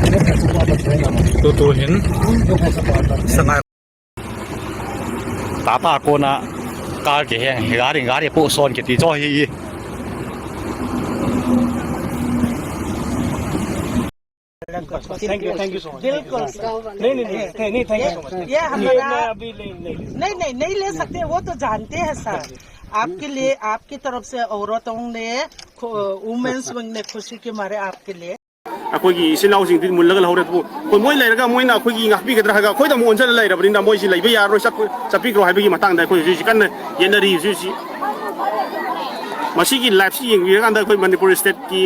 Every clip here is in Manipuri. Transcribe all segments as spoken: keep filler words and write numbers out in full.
Tutu hin. Sangai. Tata kona car ke he, gari, gari po son ke ti cho hi. Thank you, thank you so much. बिल्कुल सर। नहीं, नहीं, नहीं, नहीं, thank you so much। ये ये हमारा मैं अभी ले, ले, ले। नहीं, नहीं, नहीं ले सकते, वो तो जानते हैं सर। आपके लिए, आपकी तरफ से औरतों ने, खु-, वुमेन्स विंग ने खुशी के मारे आपके लिए। ꯑꯩꯈꯣꯏꯒꯤ ꯏꯆꯤꯜ ꯏꯅꯥꯎꯁꯤꯡꯗꯨꯗꯤ ꯃꯨꯜꯂꯒ ꯂꯧꯍꯧꯔꯦ, ꯑꯗꯨꯕꯨ ꯑꯩꯈꯣꯏ ꯃꯣꯏ ꯂꯩꯔꯒ ꯃꯣꯏꯅ ꯑꯩꯈꯣꯏꯒꯤ ꯉꯥꯛꯄꯤꯒꯗ꯭ꯔꯥ ꯍꯥꯏꯔꯒ ꯑꯩꯈꯣꯏꯗ ꯑꯃꯨꯛ ꯑꯣꯟꯁꯤꯜꯂ ꯂꯩꯔꯕꯅꯤꯅ ꯃꯣꯏꯁꯤ ꯂꯩꯕ ꯌꯥꯔꯔꯣꯏ, ꯆꯠ-, ꯆꯠꯄꯤꯈ꯭ꯔꯣ ꯍꯥꯏꯕꯒꯤ ꯃꯇꯥꯡꯗ ꯑꯩꯈꯣꯏ ꯍꯧꯖꯤꯛ ꯍꯧꯖꯤꯛ ꯀꯟꯅ ꯌꯦꯠꯅꯔꯤ꯫ ꯍꯧꯖꯤꯛ ꯍꯧꯖꯤꯛ ꯃꯁꯤꯒꯤ ꯂꯥꯏꯐꯁꯤ ꯌꯦꯡꯕꯤꯔꯀꯥꯟꯗ ꯑꯩꯈꯣꯏ ꯃꯅꯤꯄꯨꯔ ꯁ꯭ꯇꯦꯠꯀꯤ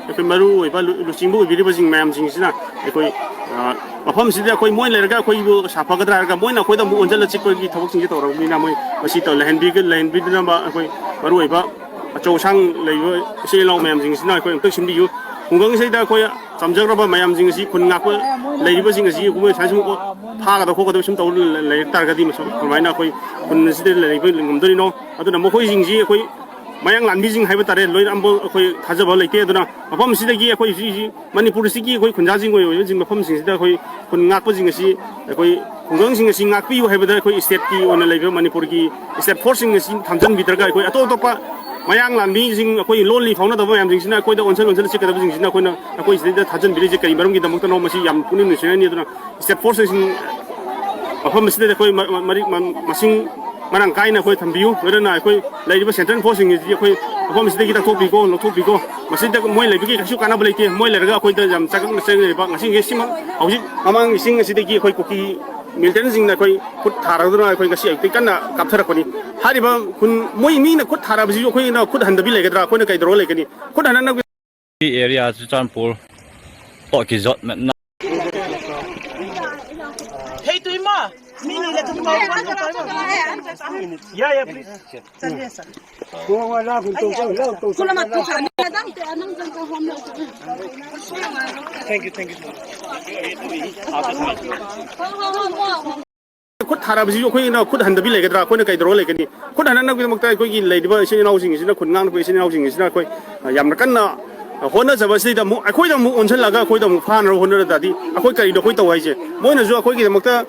ꯑꯩꯈꯣꯏ ꯃꯔꯨ ꯑꯣꯏꯕ ꯂꯨ-, ꯂꯨꯆꯤꯡꯕ ꯑꯣꯏꯕꯤꯔꯤꯕꯁꯤꯡ ꯃꯌꯥꯝꯁꯤꯡꯁꯤꯅ ꯑꯩꯈꯣꯏ, ꯑ, ꯃꯐꯝꯁꯤꯗ ꯑꯩꯈꯣꯏ ꯃꯣꯏ ꯂꯩꯔꯒ ꯑꯩꯈꯣꯏꯕꯨ ꯁꯥꯐꯒꯗ꯭ꯔꯥ ꯍꯥꯏꯔꯒ ꯃꯣꯏꯅ ꯑꯩꯈꯣꯏꯗ ꯑꯃꯨꯛ ꯑꯣꯟꯁꯤꯜꯂ ꯆꯤꯛꯄꯒꯤ ꯊꯕꯛꯁꯤꯡꯁꯦ ꯇꯧꯔꯕꯅꯤꯅ ꯃꯣꯏ ꯃꯁꯤ ꯇꯧ-, ꯂꯩꯍꯟꯕꯤꯒ-, ꯂꯩꯍꯟꯕꯤꯗꯅꯕ ꯑꯩꯈꯣꯏ ꯃꯔꯨ ꯑꯣꯏꯕ ꯑꯆꯧ ꯑꯁꯥꯡ ꯂꯩꯕ ꯏꯆꯤꯜ ꯏꯅꯥꯎ ꯃꯌꯥꯝꯁꯤꯡꯁꯤꯅ ꯑꯩꯈꯣꯏ ꯑꯃꯨꯛꯇꯪ ꯁꯤꯟꯕꯤꯌꯨ꯫ ꯈꯨꯡꯒꯪꯁꯤꯗ ꯑꯩꯈꯣꯏ ꯆꯝꯖꯈ꯭ꯔꯕ ꯃꯌꯥꯝꯁꯤꯡ ꯑꯁꯤ, ꯈꯨꯟ ꯉꯥꯛꯄ ꯂꯩꯔꯤꯕꯁꯤꯡ ꯑꯁꯤ ꯃꯣꯏ ꯁꯨꯃꯥꯏꯅ ꯁꯨꯝ ꯐꯥꯒꯗꯕ ꯈꯣꯠꯀꯗꯕ ꯁꯨꯝ ꯇꯧꯔ ꯂꯩꯔꯛ ꯇꯥꯔꯒꯗꯤ ꯃꯁꯤ ꯀꯃꯥꯏꯅ ꯑꯩꯈꯣꯏ ꯈꯨꯟ ꯑꯁꯤꯗ ꯂꯩꯕ ꯉꯝꯗꯣꯔꯤꯅꯣ? ꯑꯗꯨꯅ ꯃꯈꯣꯏꯁꯤꯡꯁꯤ ꯑꯩꯈꯣꯏ ꯃꯌꯥꯡ ꯂꯥꯟꯕꯤꯁꯤꯡ ꯍꯥꯏꯕ ꯇꯥꯔꯦ, ꯂꯣꯏꯅ ꯑꯃꯐꯥꯎ ꯑꯩꯈꯣꯏ ꯊꯥꯖꯕ ꯂꯩꯇꯦ꯫ ꯑꯗꯨꯅ ꯃꯐꯝ ꯑꯁꯤꯗꯒꯤ ꯑꯩꯈꯣꯏ ꯍꯧꯖꯤꯛ ꯍꯧꯖꯤꯛ ꯃꯅꯤꯄꯨꯔꯁꯤꯒꯤ ꯑꯩꯈꯣꯏ ꯈꯨꯟꯖꯥꯁꯤꯡ ꯑꯣꯏ-, ꯑꯣꯏꯕꯁꯤꯡ ꯃꯐꯝꯁꯤꯡꯁꯤꯗ ꯑꯩꯈꯣꯏ ꯈꯨꯟ ꯉꯥꯛꯄꯁꯤꯡ ꯑꯁꯤ, ꯑꯩꯈꯣꯏ ꯈꯨꯡꯒꯪꯁꯤꯡ ꯑꯁꯤ ꯉꯥꯛꯄꯤꯌꯨ ꯍꯥꯏꯕꯗ ꯑꯩꯈꯣꯏ ꯁ꯭ꯇꯦꯠꯀꯤ ꯑꯣꯏꯅ ꯂꯩꯕ ꯃꯅꯤꯄꯨꯔꯒꯤ ꯁ꯭ꯇꯦꯠ ꯐꯣꯔꯁꯁꯤꯡ ꯑꯁꯤ ꯊꯝꯖꯤꯟꯕꯤꯗ꯭ꯔꯒ ꯑꯩꯈꯣꯏ ꯑꯇꯣꯞ ꯑꯇꯣꯞꯄ ꯃꯌꯥꯡ ꯂꯥꯟꯃꯤꯁꯤꯡ, ꯑꯩꯈꯣꯏ ꯂꯣꯜꯂꯤ ꯐꯥꯎꯅꯗꯕ ꯃꯌꯥꯝꯁꯤꯡꯁꯤꯅ ꯑꯩꯈꯣꯏꯗ ꯑꯣꯟꯁꯤꯟ ꯑꯣꯟꯁꯤꯟ ꯆꯤꯛꯀꯗꯕꯁꯤꯡꯁꯤꯅ ꯑꯩꯈꯣꯏꯅ, ꯑꯩꯈꯣꯏ ꯁꯤꯗꯩꯗ ꯊꯥꯖꯤꯟꯕꯤꯔꯤꯁꯦ ꯀꯔꯤ ꯃꯔꯝꯒꯤꯗꯃꯛꯇꯅꯣ? ꯃꯁꯤ ꯌꯥꯝ ꯄꯨꯛꯅꯤꯡ ꯅꯨꯡꯁꯤꯔꯅꯤ꯫ ꯑꯗꯨꯅ ꯁ꯭ꯇꯦꯠ ꯐꯣꯔꯁꯁꯤꯡ ꯃꯐꯝ ꯑꯁꯤꯗ ꯑꯩꯈꯣꯏ ꯃ-, ꯃ-, ꯃꯔꯤꯛ-, ꯃ-, ꯃꯁꯤꯡ ꯃꯔꯥꯡ ꯀꯥꯏꯅ ꯑꯩꯈꯣꯏ ꯊꯝꯕꯤꯌꯨ꯫ ꯂꯣꯏꯅꯅ ꯑꯩꯈꯣꯏ ꯂꯩꯔꯤꯕ ꯁꯦꯟꯇ꯭ꯔꯦꯜ ꯐꯣꯔꯁꯁꯤꯡ ꯑꯁꯤ ꯑꯩꯈꯣꯏ ꯃꯐꯝ ꯑꯁꯤꯗꯒꯤ ꯂꯧꯊꯣꯛꯄꯤꯈꯣ, ꯂꯧꯊꯣꯛꯄꯤꯈꯣ꯫ ꯃꯁꯤꯗ ꯃꯣꯏ ꯂꯩꯕꯒꯤ ꯀꯩꯁꯨ ꯀꯥꯟꯅꯕ ꯂꯩꯇꯦ꯫ ꯃꯣꯏ ꯂꯩꯔꯒ ꯑꯩꯈꯣꯏꯗ ꯌꯥꯝ ꯆꯥꯛꯅ ꯆꯩꯅꯔꯤꯕ ꯉꯁꯤꯒꯤ ꯁꯤꯃꯛ ꯍꯧꯖꯤꯛ ꯃꯃꯥꯡ ꯏꯁꯤꯡ ꯑꯁꯤꯗꯒꯤ ꯑꯩꯈꯣꯏ ꯀꯨꯀꯤ ꯃꯤꯂꯤꯇꯦꯟꯁꯤꯡꯅ ꯑꯩꯈꯣꯏ ꯈꯨꯠ ꯊꯥꯔꯗꯨꯅ ꯑꯩꯈꯣꯏ ꯉꯁꯤ ꯑꯌꯨꯛꯇꯤ ꯀꯟꯅ ꯀꯥꯞꯊꯔꯛꯄꯅꯤ꯫ ꯍꯥꯏꯔꯤꯕ ꯈꯨꯟ, ꯃꯣꯏ ꯃꯤꯅ ꯈꯨꯠ ꯊꯥꯔꯕꯁꯤꯁꯨ ꯑꯩꯈꯣꯏꯅ ꯈꯨꯠ ꯍꯟꯗꯕꯤ ꯂꯩꯒꯗ꯭ꯔꯥ? ꯑꯩꯈꯣꯏꯅ ꯀꯩꯗꯧꯔ ꯂꯩꯒꯅꯤ? ꯈꯨꯠ ꯍꯟꯅꯅꯕ area ꯆꯨꯔꯆꯥꯟꯄꯨꯔ ꯇꯣꯛꯀꯤ ꯖꯣꯠ ꯃꯦꯠꯅ ꯍꯦ ꯇꯨꯏꯃ ꯃꯤꯅꯤ ꯂꯦ ꯇꯨꯏꯃ ꯌꯥ ꯌꯥ please ꯆꯠꯂꯦ ꯁꯔ ꯈꯨꯂꯃ ꯇꯨ ꯆꯠꯂꯦ ꯅꯪ ꯆꯪ ꯆꯪ ꯍꯣꯝ ꯂꯣ ꯊꯦꯡꯛ ꯌꯨ ꯊꯦꯡꯛ ꯌꯨ ꯈꯨꯠ ꯊꯥꯔꯕꯁꯤꯁꯨ ꯑꯩꯈꯣꯏꯅ ꯈꯨꯠ ꯍꯟꯗꯕꯤ ꯂꯩꯒꯗ꯭ꯔꯥ? ꯑꯩꯈꯣꯏꯅ ꯀꯩꯗꯧꯔꯒ ꯂꯩꯒꯅꯤ? ꯈꯨꯠ ꯍꯟꯅꯅꯕꯒꯤꯗꯃꯛꯇ ꯑꯩꯈꯣꯏꯒꯤ ꯂꯩꯔꯤꯕ ꯏꯆꯤꯟ ꯏꯅꯥꯎꯁꯤꯡ ꯑꯁꯤꯅ, ꯈꯨꯟ ꯉꯥꯡꯂꯤꯕ ꯏꯆꯤꯟ ꯏꯅꯥꯎꯁꯤꯡ ꯑꯁꯤꯅ ꯑꯩꯈꯣꯏ, ꯑ, ꯌꯥꯝꯅ ꯀꯟꯅ ꯍꯣꯠꯅꯖꯕꯁꯤꯗ ꯑꯃꯨꯛ ꯑꯩꯈꯣꯏꯗ ꯑꯃꯨꯛ ꯑꯣꯟꯁꯤꯜꯂꯒ ꯑꯩꯈꯣꯏꯗ ꯑꯃꯨꯛ ꯐꯥꯅꯕ ꯍꯣꯠꯅꯔ ꯇꯥꯔꯗꯤ ꯑꯩꯈꯣꯏ ꯀꯔꯤꯅꯣ ꯑꯩꯈꯣꯏ ꯇꯧ ꯍꯥꯏꯁꯦ? ꯃꯣꯏꯅꯁꯨ ꯑꯩꯈꯣꯏꯒꯤꯗꯃꯛꯇ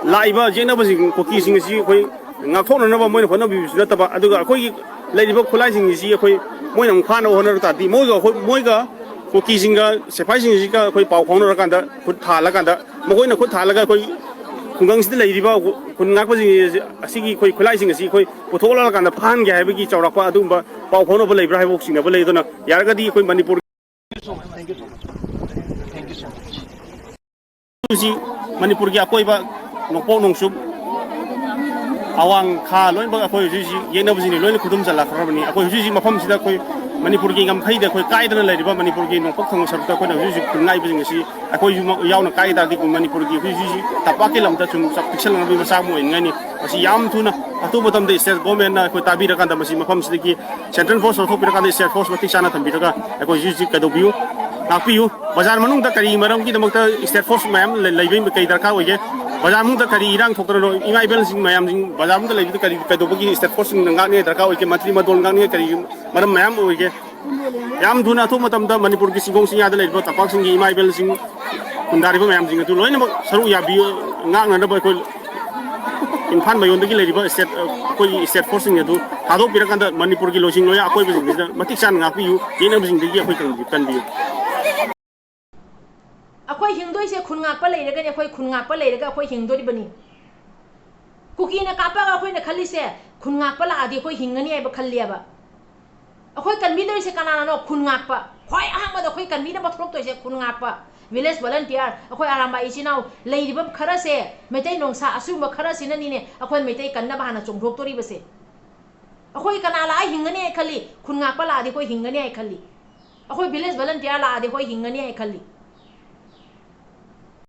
ꯂꯥꯛꯏꯕ ꯌꯦꯛꯅꯕꯁꯤꯡ, ꯀꯨꯀꯤꯁꯤꯡ ꯑꯁꯤ ꯑꯩꯈꯣꯏ ꯉꯥꯛꯊꯣꯛꯅꯅꯕ ꯃꯣꯏꯅ ꯍꯣꯠꯅꯕꯤꯕꯁꯨ ꯅꯠꯇꯕ, ꯑꯗꯨꯒ ꯑꯩꯈꯣꯏꯒꯤ ꯂꯩꯔꯤꯕ ꯈꯨꯠꯂꯥꯏꯁꯤꯡ ꯑꯁꯤ ꯑꯩꯈꯣꯏ ꯃꯣꯏꯅ ꯑꯃꯨꯛ ꯐꯥꯅꯕ ꯍꯣꯠꯅꯔ ꯇꯥꯔꯗꯤ ꯃꯣꯏꯒ ꯑꯩꯈꯣꯏ, ꯃꯣꯏꯒ ꯀꯨꯀꯤꯁꯤꯡꯒ ꯁꯤꯐꯥꯏꯁꯤꯡꯁꯤꯒ ꯑꯩꯈꯣꯏ ꯄꯥꯎ ꯐꯥꯎꯅꯔꯀꯥꯟꯗ, ꯈꯨꯠ ꯊꯥꯍꯜꯂꯀꯥꯟꯗ, ꯃꯈꯣꯏꯅ ꯈꯨꯠ ꯊꯥꯍꯜꯂꯒ ꯑꯩꯈꯣꯏ ꯈꯨꯡꯒꯪꯁꯤꯗ ꯂꯩꯔꯤꯕ ꯈꯨꯟ ꯉꯥꯛꯄꯁꯤꯡ ꯑꯁꯤꯒꯤ ꯑꯩꯈꯣꯏ ꯈꯨꯠꯂꯥꯏꯁꯤꯡ ꯑꯁꯤ ꯑꯩꯈꯣꯏ ꯄꯨꯊꯣꯛꯍꯜꯂꯀꯥꯟꯗ ꯐꯥꯍꯟꯒꯦ ꯍꯥꯏꯕꯒꯤ ꯆꯥꯎꯔꯥꯛꯄ ꯑꯗꯨꯒꯨꯝꯕ ꯄꯥꯎ ꯐꯥꯎꯅꯕ ꯂꯩꯕ꯭ꯔꯥ ꯍꯥꯏꯕ ꯆꯤꯡꯅꯕ ꯂꯩ꯫ ꯑꯗꯨꯅ ꯌꯥꯔꯒꯗꯤ ꯑꯩꯈꯣꯏ ꯃꯅꯤꯄꯨꯔ ꯍꯧꯖꯤꯛ ꯃꯅꯤꯄꯨꯔꯒꯤ ꯑꯀꯣꯏꯕ ꯅꯣꯡꯄꯣꯛ ꯅꯣꯡꯆꯨꯞ ꯑꯋꯥꯡ ꯈꯥ ꯂꯣꯏꯅꯃꯛ ꯑꯩꯈꯣꯏ ꯍꯧꯖꯤꯛ ꯍꯧꯖꯤꯛ ꯌꯦꯛꯅꯕꯁꯤꯡꯅ ꯂꯣꯏꯅ ꯈꯨꯗꯨꯝ ꯆꯜꯂꯛꯈ꯭ꯔꯕꯅꯤ꯫ ꯑꯩꯈꯣꯏ ꯍꯧꯖꯤꯛ ꯍꯧꯖꯤꯛ ꯃꯐꯝꯁꯤꯗ ꯑꯩꯈꯣꯏ ꯃꯅꯤꯄꯨꯔꯒꯤ ꯉꯝꯈꯩꯗ ꯑꯩꯈꯣꯏ ꯀꯥꯏꯗꯅ ꯂꯩꯔꯤꯕ ꯃꯅꯤꯄꯨꯔꯒꯤ ꯅꯣꯡꯄꯣꯛ ꯊꯪꯕ ꯁꯔꯨꯛꯇ ꯑꯩꯈꯣꯏꯅ ꯍꯧꯖꯤꯛ ꯍꯧꯖꯤꯛ ꯈꯨꯟ ꯉꯥꯛꯏꯕꯁꯤꯡ ꯑꯁꯤ ꯑꯩꯈꯣꯏꯁꯨ ꯌꯥꯎꯅ ꯀꯥꯏ ꯇꯥꯔꯗꯤ ꯃꯅꯤꯄꯨꯔꯒꯤ ꯍꯧꯖꯤꯛ ꯍꯧꯖꯤꯛ ꯇꯝꯄꯥꯛꯀꯤ ꯂꯝꯗ ꯁꯨꯝ ꯆꯥꯎ ꯄꯤꯛꯁꯜꯂꯛꯅꯕꯒꯤ ꯃꯆꯥꯛ ꯑꯃ ꯑꯣꯏꯅꯤꯡꯉꯥꯏꯅꯤ꯫ ꯃꯁꯤ ꯌꯥꯝ ꯊꯨꯅ ꯑꯊꯨꯕ ꯃꯇꯝꯗ state government ꯅ ꯑꯩꯈꯣꯏ ꯇꯥꯕꯤꯔꯀꯥꯟꯗ ꯃꯁꯤ ꯃꯐꯝꯁꯤꯗꯒꯤ central force ꯂꯧꯊꯣꯛꯄꯤꯔꯀꯥꯟꯗ state force ꯃꯇꯤꯛ ꯆꯥꯅ ꯊꯝꯕꯤꯔꯒ ꯑꯩꯈꯣꯏ ꯍꯧꯖꯤꯛ ꯍꯧꯖꯤꯛ ꯀꯩꯗꯧꯕꯤꯌꯨ, ꯉꯥꯛꯄꯤꯌꯨ꯫ ꯕꯖꯥꯔ ꯃꯅꯨꯡꯗ ꯀꯔꯤ ꯃꯔꯝꯒꯤꯗꯃꯛꯇ state force ꯃꯌꯥꯝ ꯂꯩ-, ꯂꯩꯕꯒꯤ ꯀꯩ ꯗꯔꯀꯥꯔ ꯑꯣꯏꯒꯦ? ꯕꯖꯥꯔ ꯃꯅꯨꯡꯗ ꯀꯔꯤ ꯏꯔꯥꯡ ꯊꯣꯛꯇꯅꯅꯣ? ꯏꯃꯥ ꯏꯕꯦꯜꯁꯤꯡ ꯃꯌꯥꯝꯁꯤꯡ ꯕꯖꯥꯔ ꯃꯅꯨꯡꯗ ꯂꯩꯕꯗ ꯀꯔꯤ ꯀꯩꯗꯧꯕꯒꯤ state force ꯁꯤꯡꯅ ꯉꯥꯛꯅꯤꯡꯉꯥꯏ ꯗꯔꯀꯥꯔ ꯑꯣꯏꯒꯦ? ꯃꯟꯇ꯭ꯔꯤ ꯃꯟꯗꯣꯜ ꯉꯥꯛꯅꯤꯡꯉꯥꯏ ꯀꯔꯤ ꯃꯔꯝ ꯃꯌꯥꯝ ꯑꯣꯏꯒꯦ? ꯌꯥꯝ ꯊꯨꯅ ꯑꯊꯨꯕ ꯃꯇꯝꯗ ꯃꯅꯤꯄꯨꯔꯒꯤ ꯆꯤꯡꯈꯣꯡ ꯆꯤꯡꯌꯥꯗ ꯂꯩꯔꯤꯕ ꯇꯝꯄꯥꯛꯁꯤꯡꯒꯤ ꯏꯃꯥ ꯏꯕꯦꯜꯁꯤꯡ, ꯈꯨꯟꯗꯥꯔꯤꯕ ꯃꯌꯥꯝꯁꯤꯡ ꯑꯗꯨ ꯂꯣꯏꯅꯃꯛ ꯁꯔꯨꯛ ꯌꯥꯕꯤꯌꯨ, ꯉꯥꯛꯅꯅꯕ ꯑꯩꯈꯣꯏ ꯏꯝꯐꯥꯜ ꯃꯌꯣꯟꯗꯒꯤ ꯂꯩꯔꯤꯕ state, ꯑꯩꯈꯣꯏꯒꯤ state force ꯁꯤꯡ ꯑꯗꯨ ꯊꯥꯗꯣꯛꯄꯤꯔꯀꯥꯟꯗ ꯃꯅꯤꯄꯨꯔꯒꯤ ꯂꯣꯏꯁꯤꯡ ꯂꯣꯌꯥ ꯑꯀꯣꯏꯕꯁꯤꯡꯁꯤꯗ ꯃꯇꯤꯛ ꯆꯥꯅ ꯉꯥꯛꯄꯤꯌꯨ, ꯌꯦꯛꯅꯕꯁꯤꯡꯗꯒꯤ ꯑꯩꯈꯣꯏ ꯀꯟꯕꯤꯌꯨ꯫ ꯑꯩꯈꯣꯏ ꯍꯤꯡꯗꯣꯏꯁꯦ ꯈꯨꯟ ꯉꯥꯛꯄ ꯂꯩꯔꯒꯅꯤ, ꯑꯩꯈꯣꯏ ꯈꯨꯟ ꯉꯥꯛꯄ ꯂꯩꯔꯒ ꯑꯩꯈꯣꯏ ꯍꯤꯡꯗꯣꯔꯤꯕꯅꯤ꯫ ꯀꯨꯀꯤꯅ ꯀꯥꯞꯄꯒ ꯑꯩꯈꯣꯏꯅ ꯈꯜꯂꯤꯁꯦ ꯈꯨꯟ ꯉꯥꯛꯄ ꯂꯥꯛꯑꯗꯤ ꯑꯩꯈꯣꯏ ꯍꯤꯡꯒꯅꯤ ꯍꯥꯏꯕ ꯈꯜꯂꯦꯕ꯫ ꯑꯩꯈꯣꯏ ꯀꯟꯕꯤꯗꯣꯏꯁꯦ ꯀꯅꯥꯅꯅꯣ? ꯈꯨꯟ ꯉꯥꯛꯄ꯫ ꯈ꯭ꯋꯥꯏ ꯑꯍꯥꯟꯕꯗ ꯑꯩꯈꯣꯏ ꯀꯟꯕꯤꯅꯕ ꯊꯣꯛꯂꯛꯇꯣꯏꯁꯦ ꯈꯨꯟ ꯉꯥꯛꯄ, village volunteer꯫ ꯑꯩꯈꯣꯏ ꯑꯔꯥꯝꯕꯥꯏ ꯏꯆꯤꯟ ꯏꯅꯥꯎ ꯂꯩꯔꯤꯕ ꯈꯔꯁꯦ, ꯃꯩꯇꯩ ꯅꯣꯡꯁꯥ ꯑꯁꯤꯒꯨꯝꯕ ꯈꯔꯁꯤꯅꯅꯤꯅꯦ ꯑꯩꯈꯣꯏ ꯃꯩꯇꯩ ꯀꯟꯅꯕ ꯍꯥꯟꯅ ꯆꯣꯡꯊꯣꯛꯇꯣꯔꯤꯕꯁꯦ꯫ ꯑꯩꯈꯣꯏ ꯀꯅꯥ ꯂꯥꯛꯑ ꯍꯤꯡꯒꯅꯤ ꯍꯥꯏ ꯈꯜꯂꯤ? ꯈꯨꯟ ꯉꯥꯛꯄ ꯂꯥꯛꯑꯗꯤ ꯑꯩꯈꯣꯏ ꯍꯤꯡꯒꯅꯤ ꯍꯥꯏ ꯈꯜꯂꯤ꯫ ꯑꯩꯈꯣꯏ village volunteer ꯂꯥꯛꯑꯗꯤ ꯑꯩꯈꯣꯏ ꯍꯤꯡꯒꯅꯤ ꯍꯥꯏ ꯈꯜꯂꯤ꯫